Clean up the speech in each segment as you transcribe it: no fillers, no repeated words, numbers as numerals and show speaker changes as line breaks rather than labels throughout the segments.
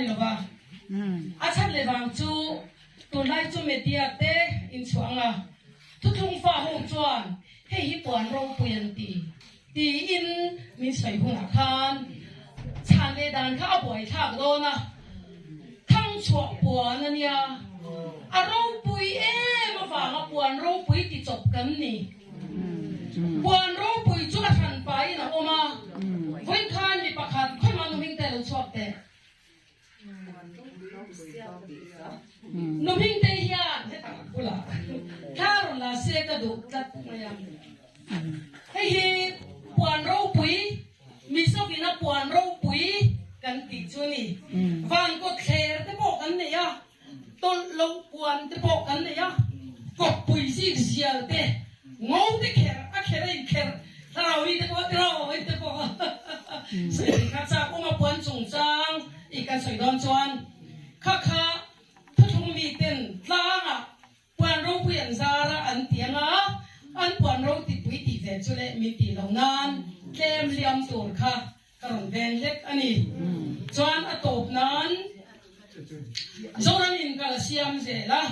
ni lova. A chhan leh vang chu tunlai chu media te inchhuah anga thuthlung fa ho chuan hei hi puan ropui an ti tiin min sawi hunah khan chhan leh dan kha a buaithlak dawn a, thangchhuah puan a nia, a ropui em avanga puan ropui ti chawp kan ni. Puan ropui chu a hran pahin a awm a, vawikhan mi pakhat khawimaw nu hming te lo chhuak teh. Nu Hmingtei hian hetah bulah thla rawn la se ka duh tlat mai a. Hei hi puan ropui, Mizovina puan ropui kan tih chu a ni. Van kawtthler te pawh kan nei a, tawlh loh puan te pawh kan nei a, kawppui zik zial te, ngo te kher a kher a inkherh thlarau mi te pawh tiraw in te pawh sawi thei kha chak awm a puan chungchang i kan sawi dawn chuan kha kha thuthlung mi ten tlangah puan ropui an zar a an ti anga an puan ro tipui tih ve chu leh min tih loh nan tlem liam tur kha Ka rawn veng hlek a ni. Chuan a tawp nan Zoramin ka la siam zel a,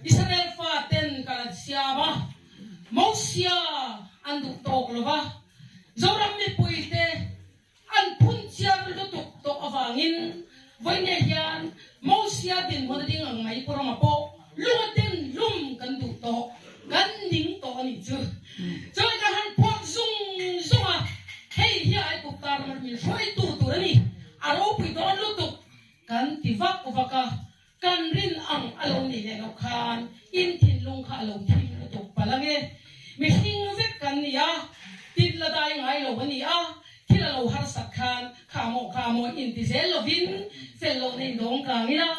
Israel faten ka la siam a, Mosia an duh tawk lo va, Zoram mipuite an phun chiar lutuk tawh avangin vawinia hian Mosia dinhmun a ding ang mai Pu Rama pawh lung a den hlum kan duh tawh, kan ning tawh a nih chu. Chuan ka han phuak zung zung a, hei hi Aigupta ram min hruaitu tur a ni, a ropui dawn lutuk kan ti vak vak a, kan rin ang a lo nih leh loh khan in thinlung kha a lo thim lutuk palh ang e. Mihring vek kan ni a, tin la dai ngai lo a ni a, thil a lo harsat khan kha maw kha maw inti zel lovin fel lohna in dawng kang ila,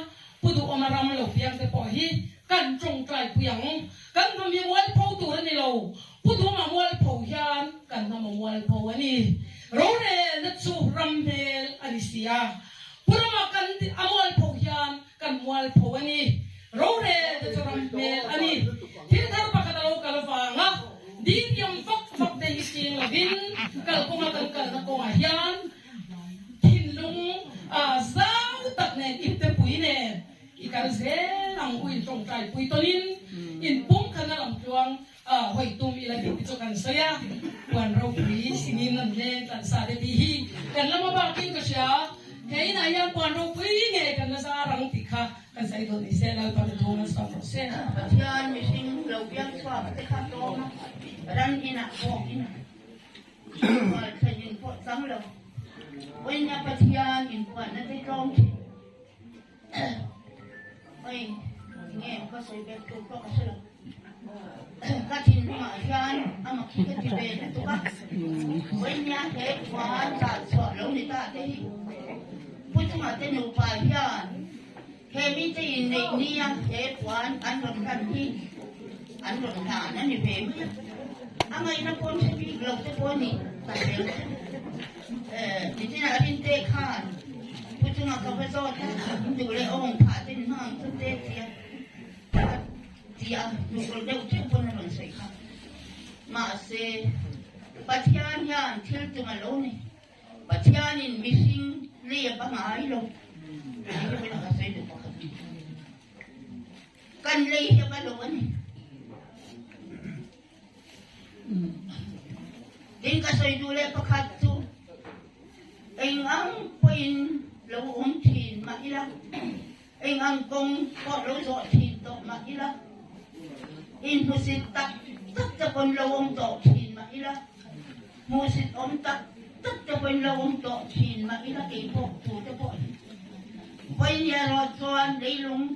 Pu Duhawma ram lo piang te pawh hi kan tawngtai pui ang. Kan hnam hi mualpho tur a ni lo. Pu Duhawma mualpho hian kan hnam a mualpho a ni. Rorelna chu ram hmel a ni si a. Pu Rama kan a mualpho hian kan mualpho a ni. Rorelna chu ram hmel a ni. Thil thar pakhat a lo kal avanga diriam vak vak te hi ching lovin kalkawnga kan kalna kawngah hian Thinlung zau tak nen iptepui nen i kal zel ang u in tawngtai pui tawnin in pumkhatna lam tluang hawi tum ila tih te chu kan sawi a, puan ropui singin an leng tlan sa te tih hi kan lama bakin ka hria, he inah hian puan ropui nge kan la zar ang tih kha kan sawi dawn ni se Lalpa na thu malsawm rawh se.
Pathian mihring lo piang chhuak te kha tlawm a, ram inah pawh in. Sual thlen in pawh chang lo. Vawiina Pathian inpuanna te tlawm thin. Oi, nge ka sawi ber tur pawh ka hre lo. Ka thinlungah hian a mak hi ka ti ve lutuk a. Vawiina he puan zah chhuah lo ni ta te hi Pu Chunga te nupa hian He mite inneih nia he puan an rawn hlan hi an rawn hlan a ni ve mai a, a ngaihna pawn hre bik lo te pawh a ni ta zel chu. Nichina Rinte khan Pu chunga ka va zawt a, in duh leh awng phah te min hmang ang chu te tia a ti a, hnukul deuh teuh pawn a rawn sawi kha. Mahse, Pathian hian thil tum a lo ni. Pathianin mihring lei a pangai lo tih hi hmuna ka sawi duh pakhat a ni. Kan lei hi a va lo a ni. Tin ka sawi duh leh pakhat chu eng ang pawhin lo awm thin mah ila, eng ang kawng pawh lo zawh thin tawh mah ila, inhmusit tak tak te pawn lo awm tawh thin mah ila, Hmuhsit awm tak tak te pawhin lo awm tawh thin mah ila kei pawh tu te pawh hi vawinia erawh chuan leilung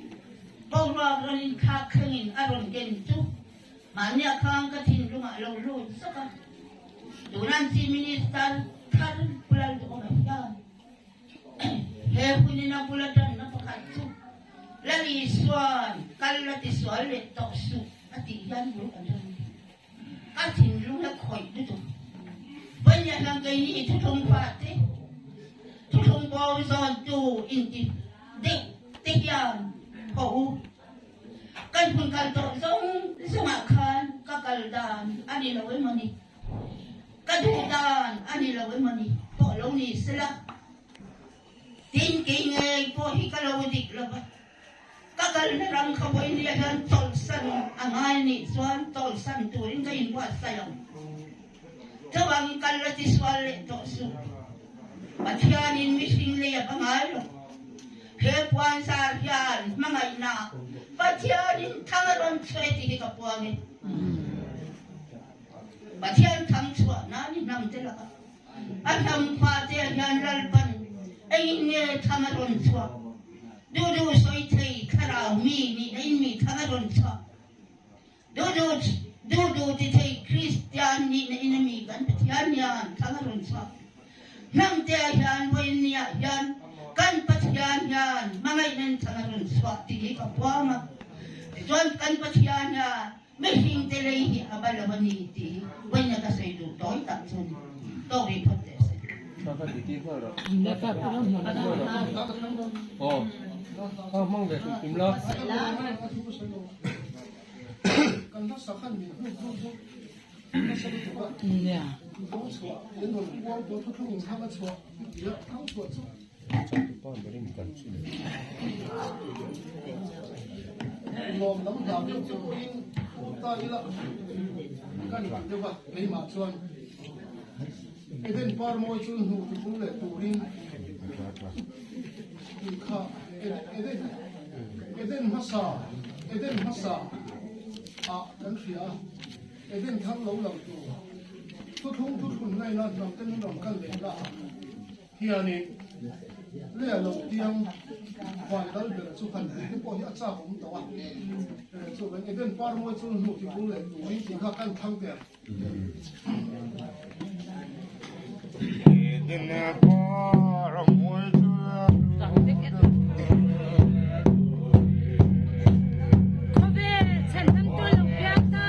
boruak rawn inthlak thlengin a rawn ken chu mahnia khang ka thinlungah lo lut zawk a. Tunan Chief Minister thar Pu Lalduhawma hian he hunin a bula tanna pakhat chu Lal Isua'n kal la tisual leh tawh suh a tih hian bul kan tan a ni. Ka thinlung la khawih lutuk. Vawinia hian keini i thuthlung fate, thuthlung bo zawntu inti deuh te hian haw u. Kan hun kal tawh zawng zawngah khan ka kal dan a ni lo emaw ni, ka duh dan a ni lo emaw ni pawh lo ni sela. Tin, kei ngei pawh. bik lo va, ka kalna ram kha vawinia hian chawlhsan a ngai nih chuan chawlhsan turin ka inbuatsaih ang. Chuvang kal la tisual leh tawh suh. Pathianin mihring lei a va ngai lo. He puanzar hian hmangaihna Pathianin thang a rawn chhuah e tih hi ka puang e. Pathian thang chhuah nan i hnam te lakah a hnam fate ah hian Lalpan engin nge thang a rawn chhuah? Duh duh sawi thei thlarau mi nihna in mi thang a rawn chhuah? Duh duh duh duh ti thei Kristian nihna in a mi kan Pathian hian thang a rawn chhuah? Hnam te ah hian vawiin ni ah hian kan Pathian hian hmangaihna in thang a rawn chhuah tih hi ka puang a. Tichuan kan Pathian hian Mihring te lei hi a va lo a ni tih hi vawiina ka sawi duh tawi tak chu a ni. Tawk rih phawt teh se.
Lawm lam hlau deuh te pawhin awm ta ila kan ti deuh a, keimah chuan Eden par mawi chu hnuh ti pung leh turin tih kha Eden Eden hmasa Eden hmasa ah kan hria a, Eden thar lo lang tur thuthlung thuthlun ngaina hnam te min rawn kal leh la a. Hianin leh lo tiang van dal ber chu han tih te pawh hi a chak awm tawh a, chuvang Eden par mawi chu hnuh ti bul leh turin tih kha kan thlang teh ang.
Eden par mawi chu
Khawvel chhandamtu lo piang ta.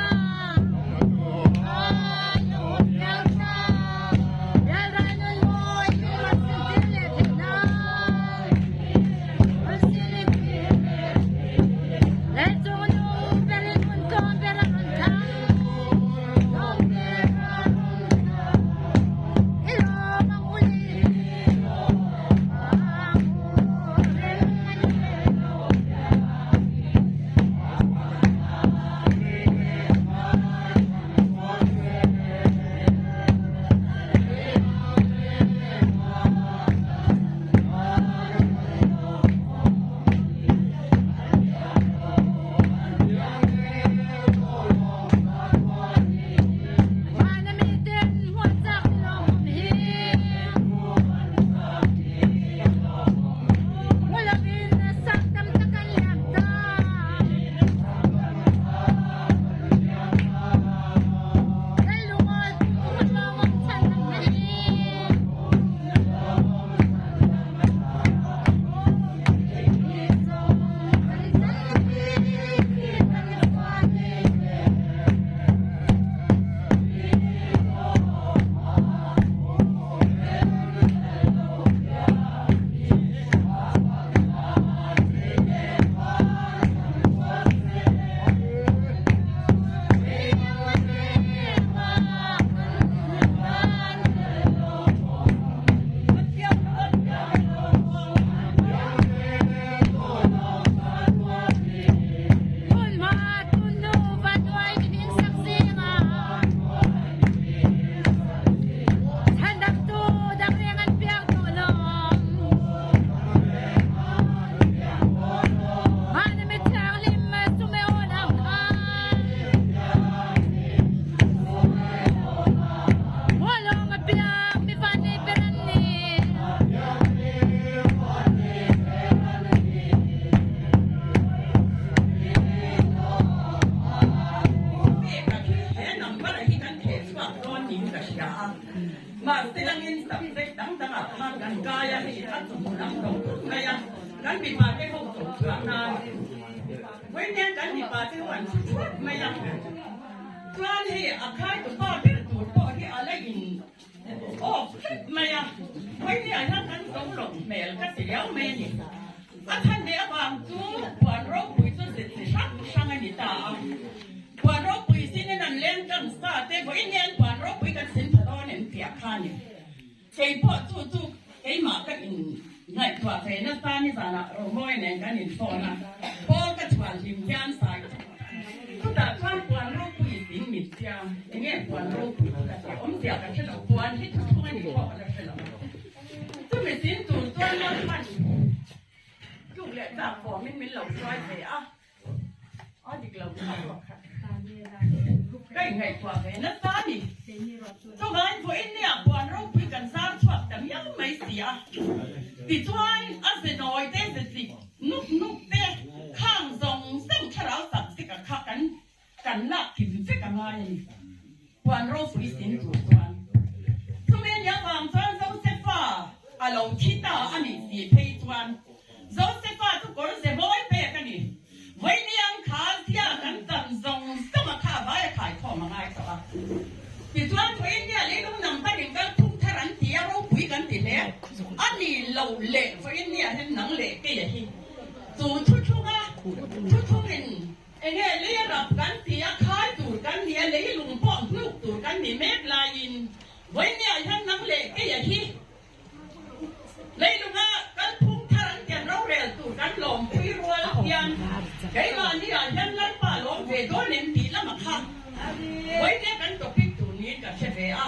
He number hi kan theh chhuak dawn niin ka hria a, mahse langin subject dang dangah khan kan kai a, hei a chawhnu lam lo phut mai a, kan mipa te ho chawh chhuah nan vawiin kan mipa te ho an thu thuat mai a, chuan hei a khai tupa ber tur pawh hi a la in awk tlat mai a, vawiin hian kan zo lo hmel ka ti riau mai a ni. A chhan leh avang chu puan ropui chu zet chi hrang hrang a ni ta a. Puan ropui sinin an leng tlang sa te vawiin hian puan ropui kan sin tha dawn em tih a kha a ni. Kei pawh chu chu keimah ka in Ngaihtuah ve nasa nizanah Romawi nen kan inphone a, Paul ka chhuan hlim hian sai chutah chuan puan ropui in min tia, enge puan ropui chu ka tia, awmzia ka hre lo, puan hi thuthlung a nih pawh ka la hre lo. Chumi sin tur chuan Lalpan tluk leh tlak fawmin min lo hruai ve a. A dik lo kha ruak kha. Ka inngaihtuah ve nasa a ni. Chuvangin vawiin nia puan ropui kan zar chhuak ta miau mai si a. Tichuan a ze nawi te, ze tlik nuk nuk te, khang zawng zawng thlarau sak zika kha kan kan lak kim vek a ngai a ni. Puan ropui sin tur chuan. Chumi nia vang chuan Josefa a lo thi ta a nih si phei chuan Josefa chu kawr ze mawi pek a ni. Vawiiniang kha zia kan chan zawng zawng a kha vai a khai khawm a ngai tawh a. Tichuan vawiinnia leilung nam panin kal phung thar an ti a ropui kan ti hle. A ni lo leh vawiinnia hian nang leh keia hi chu thuthlunga thuthlungin Enge lei a rap kan ti a, khai tur kan ni a, leilung pawh hnuk tur kan ni mek laiin vawinia hian nang leh keia hi leilunga kalphung thar an tian rorel tur kan lawmpui rual hian keimahni ah hian Lalpa lawm ve dawn em tih lama kha vawinia kan topic tur niin ka hre ve a.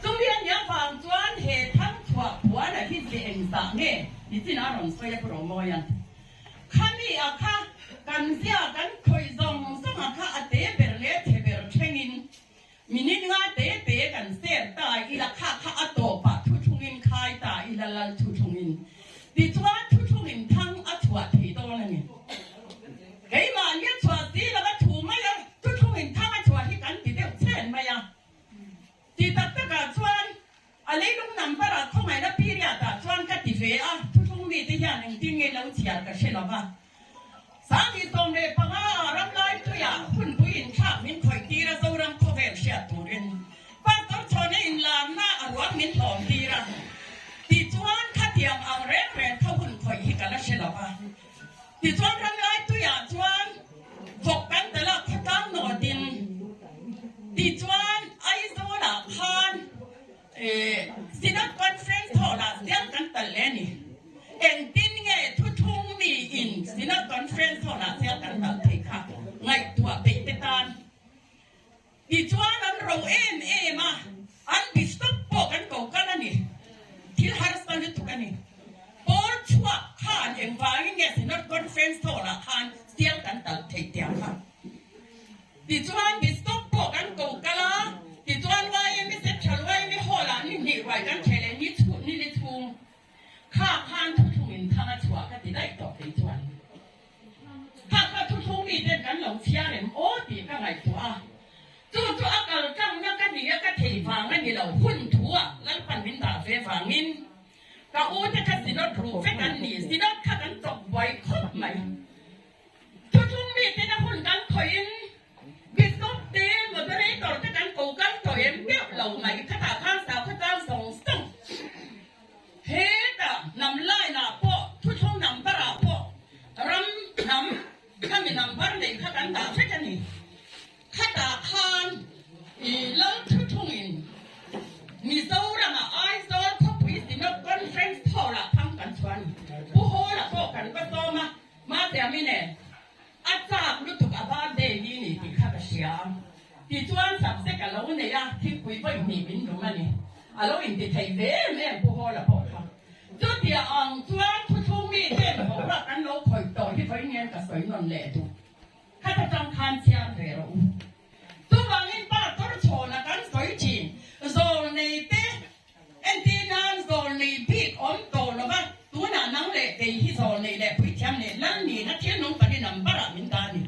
Chumi a nia vang chuan he thangchhuah puan a hi ze engzah nge nichin a rawn sawi a Pu Romawia'n. Khami a kha kan zia kan khawih zawng zawng a kha a te ber leh chhe ber thlengin minute nga te te kan ser ta ila kha kha a tawpah thuthlungin khai ta ila lal thuthlungin tichuan thuthlungin thang a chhuah thei dawn a ni. Keimahni a chhuah si lova thu mai a thuthlungin thang a chhuah hi kan ti deuh chhen mai a. Ti tak takah chuan A leilung number ah khawngaihna period ah chuan ka ti ve a, thuthlung mite hian engtin nge lo chhiar ka hre lo va. 2015 ah Ramlaitui-ah hunpui inthlak min khawih tir a Zoram khawvel hriat turin Pastor Chhawna inlarna a ruang min hlawm tir a, tichuan khatiang ang reng reng kha hun khawih hi ka la hre lo va. Tichuan Ramlaitui-ah chuan vawk kan tel a khawtlang nawtin tichuan Aizawl-ah khan Synod Conference Hall-ah siam kan tal leh a ni. Engtin nge thuthlung miin Synod Conference Hall-ah siam kan tal theih kha ngaihtuah peih te tan Tichuan an ro em em a, an bishop pawh kan ko kal a ni. Thil harsa lutuk a ni. Pawl chhuak khan engvangin nge Synod Conference Hall-ah khan sial kan talh theih tiang kha. Tichuan bishop pawh kan ko kal a, tichuan YME Central YME Hall-ah ni hnih ruai kan theh leh ni chhun ni li chhung kha khan thuthlung in thang a chhuah ka ti daih tawh kei chuan. Kha kha thuthlung miten kan lo chhiar em aw tih ka ngaihtuah a, chu chu a kal tlangna ka ni a ka thei vang a ni lo, hun thu ah Lalpan min dah ve vangin ka u te kha Synod ruh vek an ni, Synod kha kan chawk buai khawp mai. Thuthlung miten a hun kan khawihin Bishop te, Moderator te kan ko kal tawh em deuh lo mai, khatah khan sakhaw tlang zawng zawng Hetah hnam line ah pawh thuthlung number ah pawh ram hnam khami number nei kha kan dah vek a ni. Khatah khan i lal thuthlung in Mizoram ah Aizawl khawpui Synod Conference Hall ah thang kan chhuah a ni. Pu Hall ah pawh kan va sawm a, Masiami nen a chak lutuk a birthday ni ni tih kha ka hria. Tichuan subject a lo nei a, thingpui vawi hnih min lum a ni. A lo inti thei ve em em Pu Hawla pawh kha. Chutia ang chuan thuthlung mi ten boruak an lo khawih tawh hi vawi ngen ka sawi nawn leh duh. Khat atang khan chhiar ve rawh u. Chuvangin pa tawr chhawna kan sawi thin zawl nei te Entir nan zawl nei bik awm tawh lo va, tunah nang leh kei hi zawl nei leh puithiam leh lal nihna thil nung pahnih number ah min dah a ni.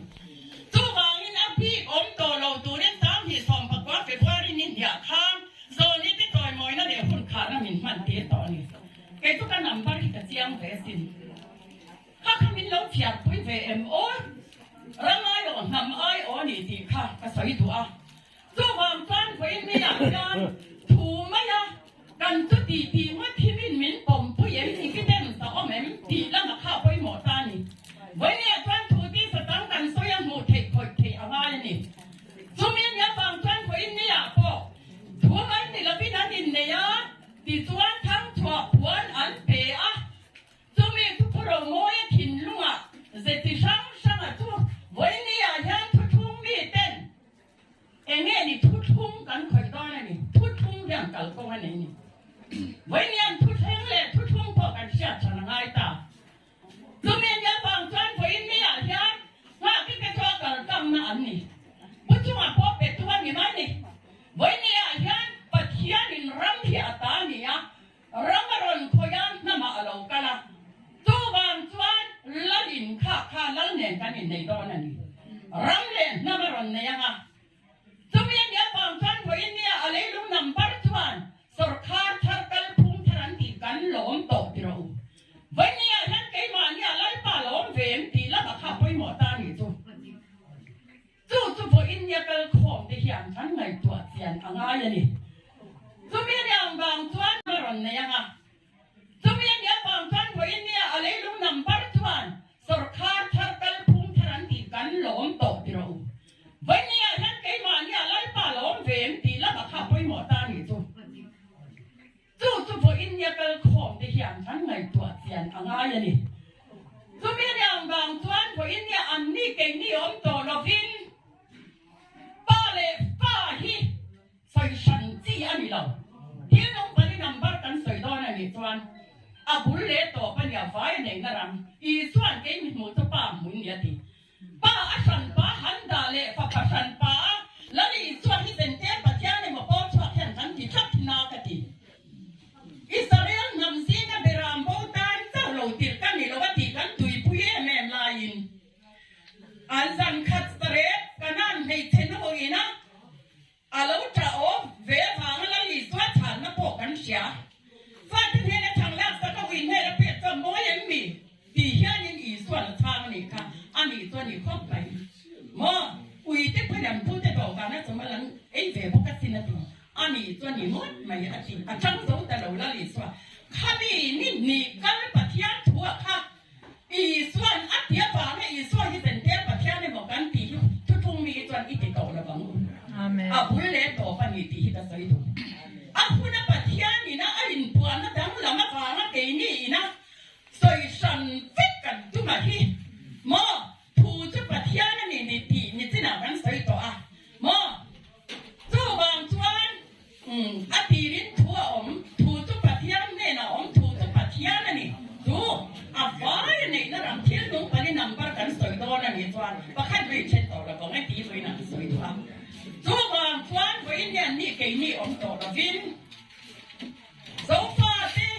Chuvangin a bik awm tawh lo turin 2019 February ni hniah khan zawl ni te chawimawina leh hun khahna min hman tir tawh a ni. Kei chu ka number hi ka chiang ve asin. Kha kha min lo chhiarpui ve em aw? Ram aiawh hnam aiawh a ni tih kha ka sawi duh a. Chuvang chuan vawiin hian thu mai a, kan chu ti tih ngawt hi min min pawmpui em, evidence a awm em tih lama kha a pawimawh ta a ni. Vawiin chuan thu ti satang kan sawi a hmuh theih khawih theih a ngai a ni. Chumi nia vang chuan vawiin pawh thu mai ni lovin an innei a, tichuan thangchhuah puan an pe a. nen kan innei dawn a ni. Ram leh hnam a rawn nei ang a. Chumi a nih avang chuan vawiin nia a leilung number chuan sawrkhar thar kalphung thar an tih kan lawm tawh ti rawh u. Vawiin nia hian keimahnia Lalpa lawm ve em tih lamah kha pawimawh ta a nih chu. Chu chu vawiin nia kal khawm te hian kan ngaihtuah chian a ngai a ni. Chumi a nih ang vang chuan a rawn nei ang a. Chumi a nih avang chuan vawiin nia a leilung number chuan sawrkhar thar kalphung thar an tih kan lawm tawh ti rawh u. Vawiin nia hian keimahnia Lalpa lawm ve em tih lamah kha pawimawh ta a nih chu. Chu chu vawiin nia kal khawm te hian kan ngaihtuah chian a ngai a ni. Chumi a nih ang vang chuan vawiin nia an ni keini awm tawh lovin pa leh fa hi sawi hran chi a ni lo. Thil nung pali number kan sawi dawn a nih chuan a bul leh tawp a nia vai a neihna ram Isuan kei mi hmuh chu pa hmuin ni a ti. Pa a hran pa han dah leh fapa hran pa a Lal Isua hi zente Pathian emaw pawl chhuak hian kan ti tlat hi na ka ti. Israel hnam zinga beram bo tan chauh lo tirh ka ni lo a tih kan tuipui em em laiin an zan khat sarep Kanan hmeichhe nu ina A lo ṭah awm ve avanga Lal Isua chhanna pawh kan hria. Fate hnena chhang lak sak a ui hnena pek chuan mawi em mi? Tih hianin Isua'n a chhang a nih kha. A nih chu a ni khawp mai. Maw? Ui te pawhin an pute dawhkan a chawm a lan ei ve bawk asin a ti. A nih chu a ni ngawt mai a ti. A chang zo ta lo Lal Isua. Khami ni hnih kal Pathian thu ah kha Isua'n a ti avanga Isua hi zentir Pathian emaw kan tih hi thuthlung mi hi chuan i ti tawh lo vang u. A bul leh tawp a ni tih hi ka sawi duh. A huna Pathian ina a inpuanna danglam avanga keini ina sawi hran vek kan tum a hi maw? Thu chu Pathian a ni ni tih nichinah kan sawi tawh a maw? Chuvang chuan a tirin thu a awm, thu chu Pathian hnenah a awm, thu chu Pathian a ni. Chu a vai a neihna ram thil nung pali number kan sawi dawn a nih chuan pakhat mai then tawh lo vang e tih vawiin an sawi duh a. Chuvang chuan vawiin hian ni keini awm tawh lovin Zofate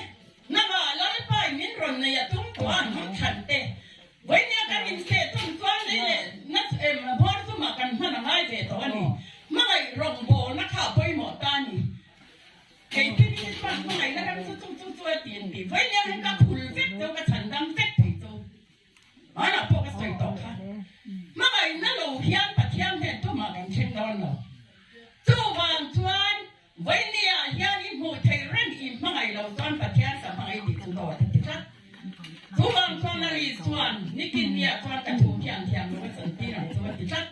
hnamah Lalpai min rawn nei a tum tawh a, hnam thlan te Vawinia kan inseh tum chuan lei leh na em bawr chumah kan hman a ngai ve tawh a ni. Hmangaih rawngbawlna kha a pawimawh ta a ni. Kei phei hi chuan hmangaihna ram chu chu chu chu a ti an ti. Vawinia hian ka phul vek cheu, ka chhan dam vek thei chu. Hmanah pawh ka sawi tawh kha. Hmangaihna lo hian Pathian hnen tumah kan thleng dawn lo. Chuvang chuan Vawinia hian i hmuh theih reng i hmangaih lo chuan Pathian sa hmangaih tih chu dawt a ti tlat. Chuvang chuan a ri chuan nikin nia chuan ka thu khian thiam lo a chantir ang chu a ti tlat.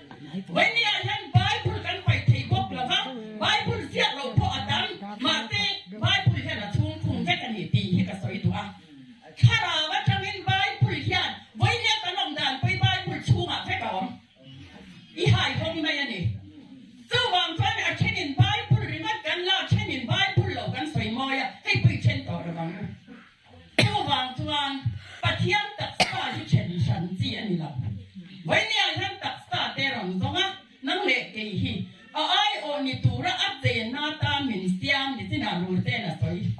Vawinia hian Bible kan paih thei bawk lo va, Bible ziak lo pawh a tam, mahse Bible hian a chhung khung vek a ni tih hi ka sawi duh a. Thlarau atangin Bible hian vawinia kan awm dan pawh i Bible chhungah vek a awm. I haihawm mai a ni. Chuvang chuan a thenin Bible ringawt kan la, thenin Bible lo kan sawi mawi a, hei pawh i then tawh lo ang u. Chuvang chuan Pathian taksa hi then hran chi a ni lo. Vawinia hian taksa te rawn zawng a, nang leh kei hi a aiawh ni tura a chenna tan min siam ni chinah rur ten a sawi.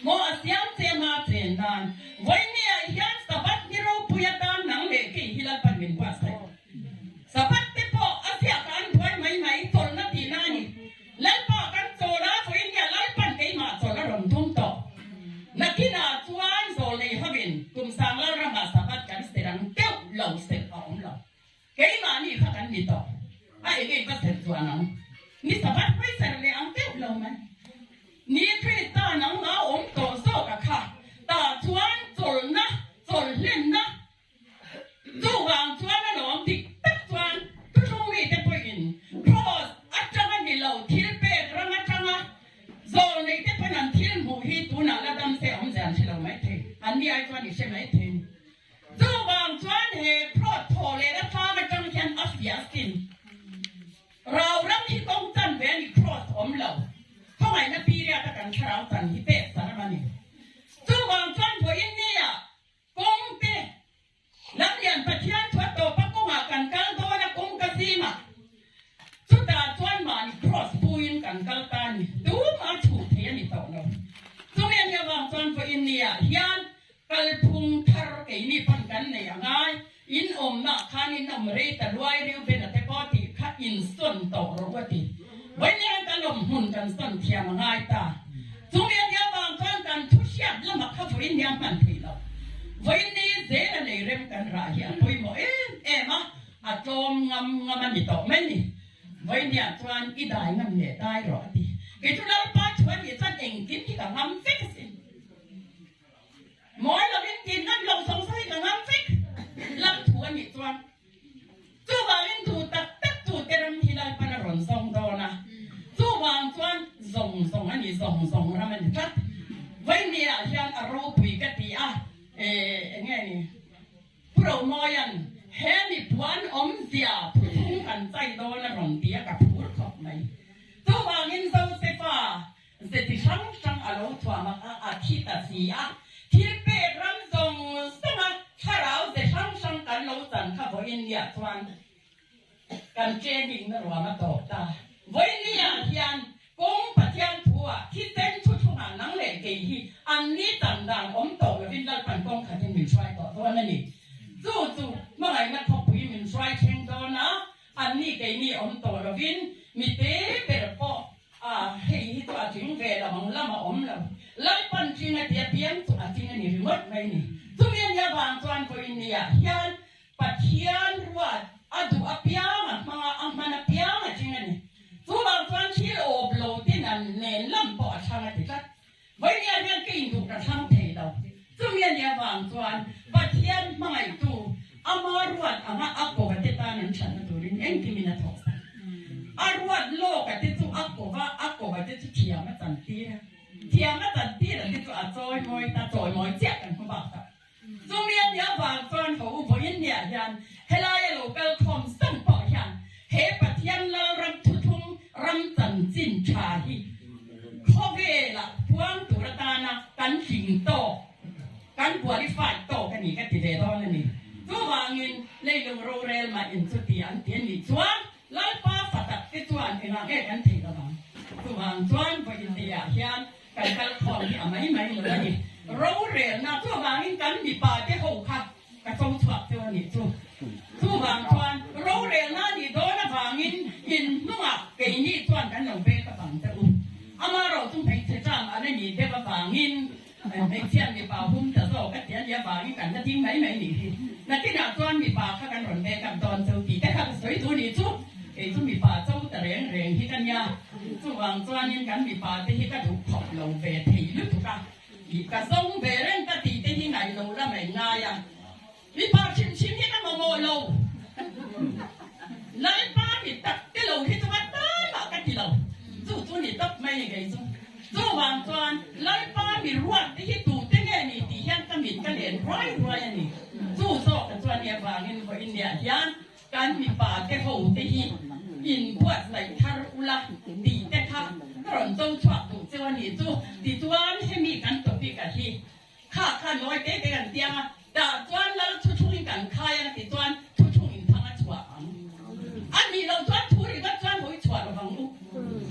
Maw a siam che hma chen nan Vawinia hian Sabbath ni ropui atan nang leh kei hi Lalpan min buatsaih. Sabbath te pawh a ziak ah an buai mai mai chawlhna tihna a ni. Lalpa kan chawl a, Vawinia Lalpan keimah chawlh a rawn tum tawh. Nakinah chuan zawl nei hovin kum sang Lalramah Sabbath kan ser ang deuh lo serh a awm lo. Keimahni kha kan ni tawh a eng eng ka serh chuan ang ni Sabbath hawi serh leh ang deuh lo mai. Ni Krista nangmah awm tawh zawk a kha tah chuan chawlhna chawlhlenna chuvang chuan a lawm dik tak chuan thuthlung mite pawhin Kraws atanga ni lo thil pek ram atanga zawl neite pawn an thil hmuh hi tunah la dam se awmzia an hre lo maithei an ni ai chuan i hre maithei ni. Chuvang chuan he Kraws thaw leh la tlang atang hian a fiah sin. Rau ram hi kawng chan ve a ni Kraws awm lo. Khawngaihna period a kan thlarau chan hi pek saram a ni. Chuvang chuan vawiin nia kawng te Lamlian Pathian thuat tawpa kawngah kan kal dawn a kawng ka zingah chutah chuan mahni Kraws puiin kan kal ta a ni. Tumah chhuh thei a ni tawh lo. Chumi a nih avang chuan vawiin nia hian Kalphung thar keini pawn kan nei a ngai, in awmna khan. khan in awm rei ta luai Reuben-a te pawh tih kha insawn tawh rawh u a ti. Vawiin kan awm hmun kan sawn thiam a ngai ta. Chumi a nia vang chuan kan thu hriat lamah kha vawiin nia hman theih loh. Vawiin ni zela lei rem kan rah hi a pawimawh em em a, a tlawm ngam ngam a ni tawh mai ni. Vawiin niah chuan i dai ngam leh dai rawh a ti. Kei chu Lalpa thu a nih chuan engkim hi ka ngam vek asin. Mawi lovin tin ngam lo zawng zawng hi ka ngam vek. Lam thu a nih chuan chuvangin duh tak tak tu te ram hi Lalpan a rawn zawng dawn a, chuvang chuan zawng zawng a ni, zawng zawng ram a ni tlat. Vawinia hian a ropui ka ti a, eng nge ni? Pu Romawia'n he mi puan awmzia thuthlung kan chai dawn a rawn ti a, ka phur khawp mai. Chuvangin Josefa Ze ti hrang hrang a lo thuam a, a thi ta si a. Thil pek ram zawng zawnga thlarau ze hrang hrang kan lo chan kha vawiin niah chuan kan training na ruam a tawp ta. Vawiin niah hian kawng Pathian thu-ah thisen thu thungah nang leh kei hi an ni chan dan awm tawh lovin Lalpan kawng khatin min hruai tawh dawn a ni. Chu chu hmangaihna khawpui min hruai thleng dawn a, an ni keini awm tawh lovin mi te ber pawh A, hei hi chu a tling ve lo ang lam a awm lo. Lalpan tling a tia piang chu a tling a ni ringawt mai ni. Chumi a nia vang chuan vawiin niah hian Pathian ruat a duh apiang a hmang a, a hman apiang a tling a ni. Chuvang chuan thil awp lo te nan nen lam pawh a thlang a ti tlat. Vawinia hian ka induh ka thlang thei lo. Chumi a nia vang chuan Pathian hmangaihtu ama ruat anga a kova te tan an thatna turin engkimin a thawk sak. A ruat lawka te chu a kova, a kova te chu thiam a chantir a. Thiam a chantir a te chu a chawimawi ta, chawimawi chiah kan hmu bak tak. Chumi a nia vang chuan ho u vawiin niah hian helaia lo kal khawm zawng pawh hian he Pathian Lalram thuthlung ram chanchin tha hi khawvelah puang tur atana kan hling tawk, kan qualified tawk a ni ka ti ve dawn a ni. Chuvangin leilung rorel mah in chuti an ti a nih chuan Lalpa fatak te chuan engah nge kan theih lovang? Chuvang chuan vawiin niah hian Kan kal khawm hi a mai mai lo a ni. Rorelna chuvangin kan mipa te ho kha ka cho chhuak chu a nih chu. Chuvang chuan rorelna a nih dawn avangin in hnungah keini chuan kan lo bek a bang che u. Amaherawh chu hmeichhe chang a la nih deuh avangin hmeichhia mipa hum ta zawk a ti a nih avangin kan la ding mai mai nih hi. Nakinah chuan mipa kha kan rawn bek up dawn cheu tih te kha ka sawi duh nih chu. Kei chu mipa cho ta reng reng hi ka nia. Chuvang chuanin kan mipa te hi ka duh khawp lo ve thei lutuk a, ih ka zawng ve reng ka tih te hi ngaih lo la mai ngai a, mipa hrim hrim hi ka mamawh lo. Lalpa mi tak te lo hi chu ka tan ah ka ti lo, chu chu ni tawp mai ni kei chu. Chuvang chuan Lalpa mi ruat te hi tu te nge ni tih hian ka mit ka len ruai ruai a ni. Chu zawk ka chuan i avangin vawiin niah hian Kan mipa te ho te hi in buatsaih thar ula tih te kha ka rawn cho chhuak duh cheu a nih chu. Tichuan hemi kan topic a hi kha kha nawi te te kan tiang a, tah chuan lal thuthlungin kan khai ang tichuan thuthlung in thang a chhuah ang a nih loh chuan thu ringawt chuan hawi chhuah lovang u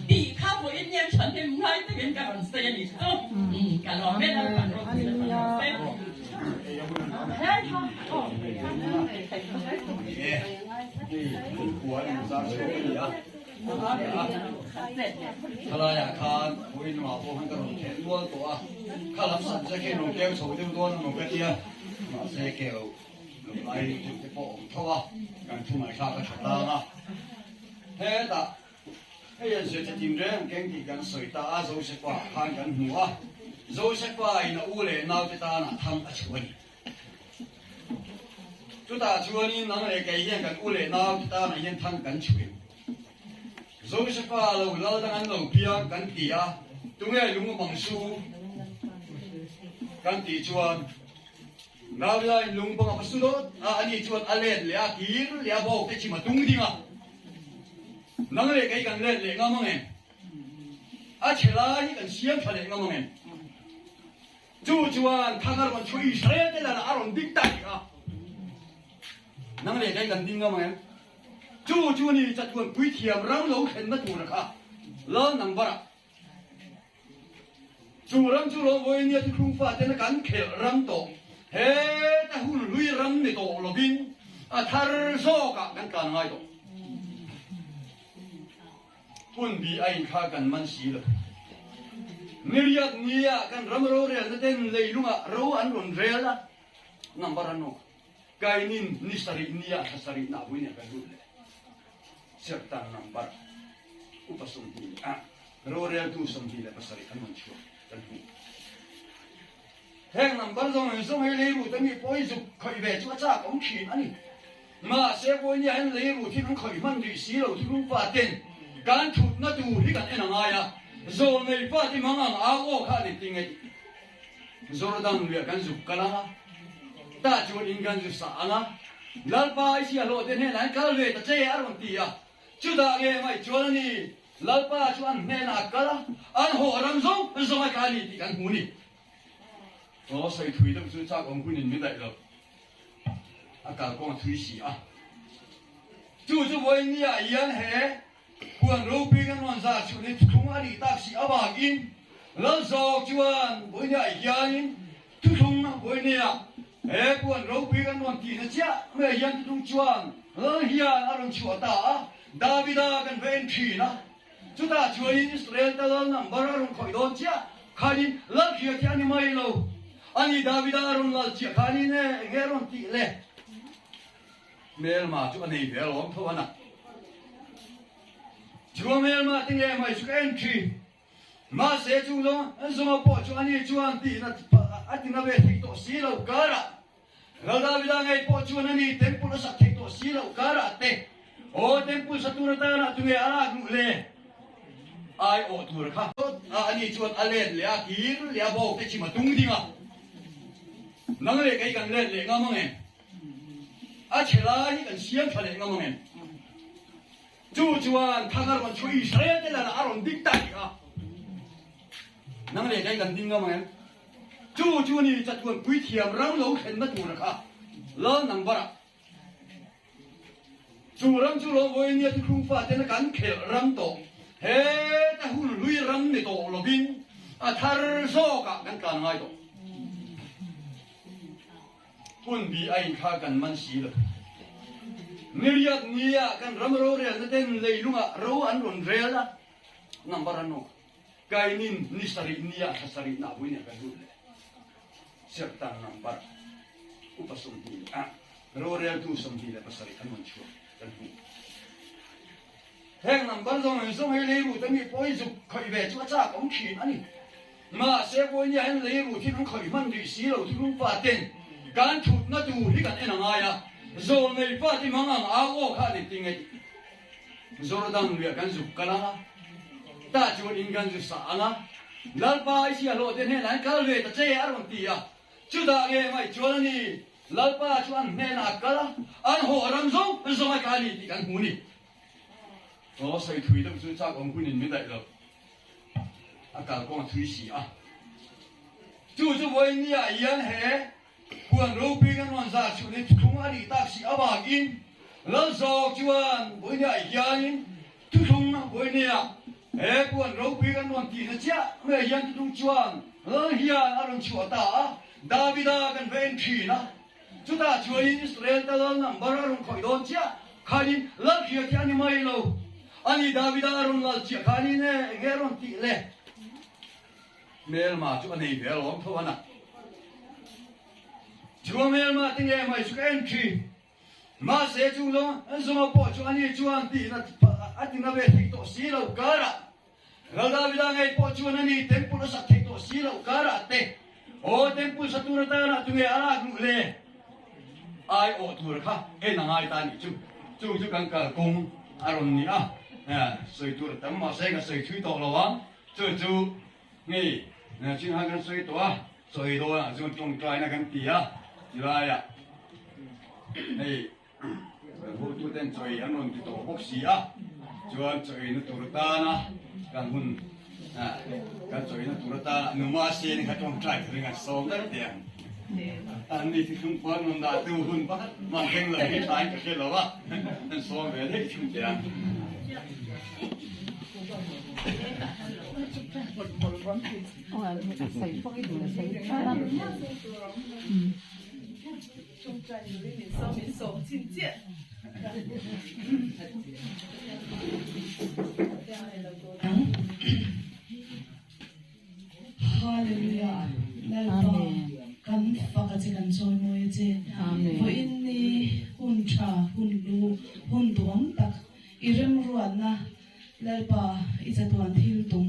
tih kha vawiin hian thahnem ngai takin ka rawn sawi a nih chu. Ka lawm e Lalpan ropui la rawn sawi.
Thalaiah khan vawiin lamah pawh khan ka rawn theh nual tawh a, kha lam subject hi rawn keu chho deuh dawn emaw ka tia, mahse keu lo lai deuh te pawh a awm tho a, kan thu ngaihthlak a tha tlang a, hetah Hei an zirte tin reng keng tih kan sawi ta a, Josefa khan kan hmu a, Josefa in a u leh naute tanah thang a chhuah a ni. Chutah chuanin nang leh kei hian kan u leh naute tanah hian thang kan chhuah em? Josefa lo lal dang an lo piang kan ti a, tunge lung a bang su kan tih chuan Naulaiin lung bang a va su dawt a, ani chuan a let leh a, kir leh a bawk te chim a tung ding a. Nang leh kei kan let leh ngam ang em? A chhe lai hi kan siam tha leh ngam ang em? Chu chuan thang a rawn chhuah Israel te lanah a rawn ding ta tih a. Nang leh kei kan ding ngam ang em? Chu chu ni chatuan puithiam ram lo thlenna tura kha Lal number-ah Chu ram chu lo vawi nia thuthlung fa tena kan khelh ram tawh heta hun hlui ram ni tawh lovin a. A thar zawkah kan tlan ngai tawh. Hun bi a inkha kan man si lo. Niriat nia kan ram rorelna ten leilungah ro an rawn rel a, number an awk. Kainin ni sarih nia thla sarih nah vui nia kan lut leh. Serhtan number upa 20 ah roreltu 27 an rawn chhuak kan hmuh. Heng number zawng in zawng hi leirut a mi pawh i zuk khawih ve chu a chak awm thin a ni. Mahse vawinia hian leirut hi kan khawih hman rih si lo thuthlung pa ten kan thutna tur hi kan en a ngai a, zawlnei pa te mang ang au aw kha a ni ti ngeih. Jordan luiah kan zuk kal ang a, tah chuan in kan zu sah ang a, Lalpa i siahhlawh te hnenah hian kal ve ta che a rawn ti a, chutah nge mai chuan a ni, Lalpa chu an hnenah a kal a, an haw ram zawng zawng a tla a ni tih kan hmu a ni. Aw sawi thui deuh chu chak awm hunin min daih lo, a kalkawng a thui si a. Chu chu vawinia hian he Huan ropui kan rawn zar chhuah ni thuthlung a nih tak si avangin Lal zawk chuan vawinia hianin thuthlung vawinia he huan ropui kan rawn tihna chiah mai hian thuthlung chuan Lal hian a rawn chhuah ta a, Davida kan va en thin a, chutah chuanin Israel te Lal number a rawn khawih dawn chiah khanin Lal hria khi a ni mai lo a ni, Davida a rawn lal chiah khanin e enge a rawn tih le? Hmelma chu a nei ve alawm tho a. Chu a hmelma te nge mai chu ka en thin. Mahse chu zawng zawnga pawh chu ani chuan tihna a tina ve thei tawh si lo karah Lal Davida ngei pawh chuan ani temple a sak thei tawh si lo karah te aw temple sa tur atana tunge a lak luh le ai awh tur kha ani chuan a let leh a kir leh a bawk te chim a tung ding a nang leh kei kan let leh ngam ang em? A chhe lai hi kan siam tha leh ngam ang em? Chu chuan thang a rawn chhuah Israel te lanah a rawn ding ta tih a, nang leh kei kan ding ngam ang em? Chu chu ni chatuan puithiam ram lo thlenna tura kha lal number ah Chu ram chu lo vawi nia thuthlung faten a kan khelh ram tawh heta hun hlui ram ni tawh lovin a thar zawkah kan tlan ngai tawh. Hun bi a inkha kan man si lo. Niriat nia kan ram rorelna ten leilungah ro an rawn rel a, number an awk. Kainin ni sarih nia thla sarih nah vui nia kan lut leh. Serhtan number upa 20 ah roreltu 27 an rawn chhuak kan hmuh. Heng number zawng in zawng hi leirut a mi pawh i zuk khawih ve chu a chak awm thin a ni. Mahse vawinia hian leirut hi kan khawih hman rih si lo thuthlung pa ten kan thutna tur hi kan en a ngai a, zawlnei pa te mang ang au aw kha a ni ti ngeih. Jordan luiah kan zuk kal ang a, tah chuan in kan zu sah ang a, Lalpa i siahhlawh te hnenah hian kal ve ta che a rawn ti a, chutah nge mai chuan a ni, Lalpa chu an hnenah a kal a, an haw ram zawng zawng a tla a ni tih kan hmu a ni. Aw sawi thui deuh chu chak awm hunin min daih lo. A kalkawng a thui si a. Chu chu vawinia hian he huan ropui kan rawn zar chhuah ni thuthlung a nih tak si avangin Lal zawk chuan vawinia hianin thuthlung vawinia he huan ropui kan rawn tihna chiah mai hian thuthlung chuan Lal hian a rawn chhuah ta a, Davida kan va en thin a. Chutah chuanin Israel te lal number a rawn khawih dawn chiah khanin lal hria khi a ni mai lo. Ani Davida a rawn lal chiah khanin e enge a rawn tih le? Hmelma chu a nei ve alawm tho a. Chu a hmelma te nge mai chu ka en thin. Mahse chu zawng zawnga pawh chu ani chuan tihna a tina ve thei tawh si lo karah Lal Davida ngei pawh chuan a ni temple a sak thei tawh si loh karah te aw temple sa tur atana tunge a lak luh le ai awh tur kha en a ngai ta nih chu chu chu kan kalkawng a rawn ni a sawi tur a tam mahse ka sawi thui tawh lo ang chu chu ngei chin han kan sawi tawh a sawi dawnah chuan tawngtaina kan ti a tilaiah hei Kan hotuten chaw ei an rawn ti tawh bawk si a, chuan chaw eina tur atana kan hun kan chaw eina tur atana numa sen kha tawngtai turin kan sawm daih teh ang. An ni thuthlung pawh an rawn dah tu hun pakhat mah thleng lo hi thain ka hre lo a, an sawm ve daih thung teh ang.
Ṭawngṭai turin min sawm min sawm chin chiah.
Hallelujah Lalpa kan fak a che kan chawimawi a che vawiin ni hun tha hun lu hun duhawm tak i remruatna Lalpa i chatuan thil tum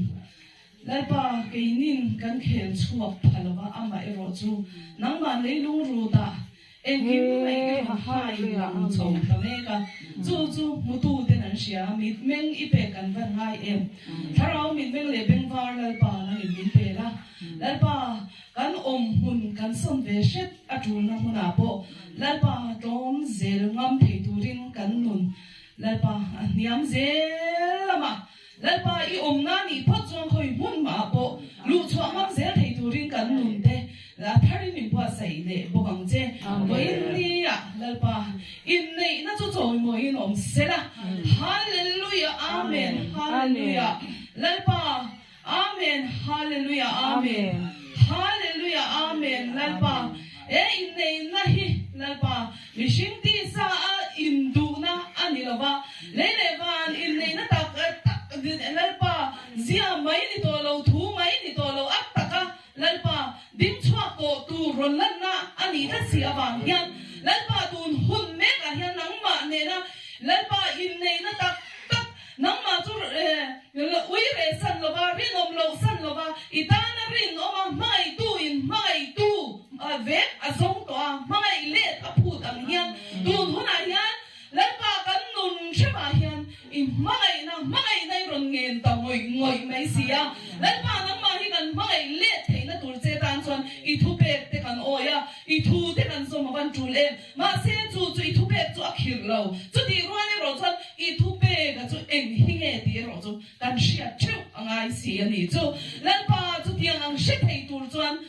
Lalpa, keinin kan khel chhuak pha lo va, amah erawh chu nangmah leilung rutah engkim mai i rawn hai lang chho ta mek a, chu chu hmututen an hria, mitmeng i pek kan van ngai em? Thlarau mitmeng leh bengvar Lalpa nangin min pe la, Lalpa, kan awm hmun kan sawn ve hret a tulna hmunah pawh Lalpa tlawm zel ngam thei turin kan nun Lalpa a hniam zel lamah Lalpa i awmna nih phawt chuan khawi hmun mah pawh luh chhuah ngam zel thei turin kan nun te a tharin min buatsaih leh bawk ang che. Vawiin nia Lalpa inneihna chu chawimawiin awm sela. Hallelujah Amen Hallelujah Lalpa Amen Hallelujah Amen Hallelujah Amen Lalpa he inneihna hi Lalpa mihring tisa a induhna a ni lova lei leh van inneihna tak tak Lalpa zia mai ni tawh lo thu mai ni tawh lo a taka Lalpa ding chhuak tawh tur rawn lanna a nih tlat si avang hian Lalpa tun hun mekah hian nangmah nena Lalpa inneihna tak tak Nangmah chu ui reh san lova, rinawm loh san lova, i tana rinawm a, hmangaihtu in hmangaihtu vek a zawng tawh a, hmangaih let a phut ang hian tun hunah hian Lalpa kan nun hremah hian i hmangaihna, hmangaihna i rawn ngen ta ngawih ngawih mai si a. Lalpa nangmah hi kan hmangaih let theihna tur che tan chuan i thupek te kan awi a, i thu te kan zawm a van tul em? Mahse, chu chu i thupek chu a khirh lo. Chutih rual erawh chuan i thupeka chu eng hi nge tih erawh chu kan hriat theuh a ngai si a nih chu. Lalpa chutiang ang hre thei tur chuan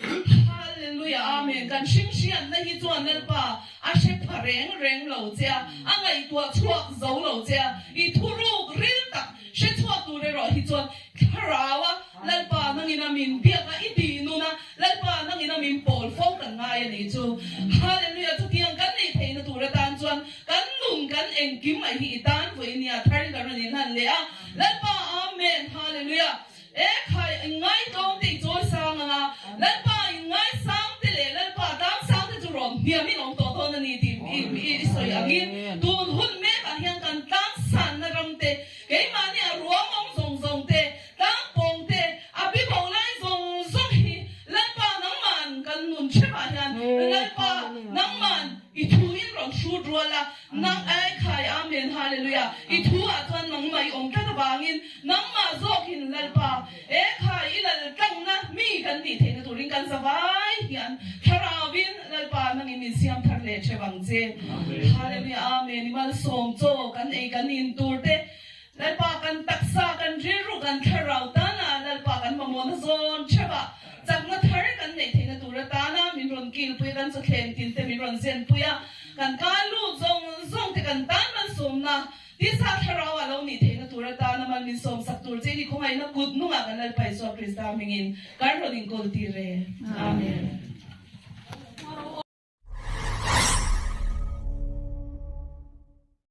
Hallelujah Amen kan hrim hriatna hi chuan Lalpa a hre pha reng reng lo che a, a ngaihtuah chhuak zo lo che a, i thuruk ril tak hre chhuak tur erawh hi chuan Thlarau a Lalpa nangin a min biak a, i tih nun a, Lalpa nangin a min pawl fo kan ngai a nih chu. Hallelujah! Chutiang kan neih theihna tur atan chuan kan nun kan engkim mai hi i tan vawiin nia tharin kan rawn inhlan leh a. Lalpa Amen! Hallelujah! E khai inngaitawng te i chawi sang ang a, Lalpa inngaisang te leh Lalpa tlangsang te chu rawn hniamin awm tawh dawn a ni tih i sawi angin tun hun mekah hian kan tlangsanna ram te Keimahni a ruam awm zawng zawng te, tlang pawng te, a bi bo lai zawng zawng hi Lalpa nangman kan nun hremah hian Lalpa nangman i thu in rawn hrut rual a, nang ai khai Amen Hallelujah i thu ah chuan nangmah i awm tlat avangin nangmah zawkin Lalpa e khai i lal tlangna mi kan nih theihna turin kan zavai hian Thlarauin Lalpa nangin min siam thar leh theuh ang che. Hallelujah Amen i malsawm chaw kan ei kan in tur te Lalpa kan taksa kan rilru kan thlarau tana Lalpa kan mamawhna zawn theuh ah chakna thar kan neih theihna tur atana min rawn kilpui a kan chawthleng tin te min rawn zenpui a kan kal lut zawng zawng te kan tan malsawmna Tisa thlarau a lo nih theihna tur atana mal min sawmsak tur che ni khawngaihna kut nungah kan Lalpa Isua Krista hmingin kan rawn inkawl tir e. Amen.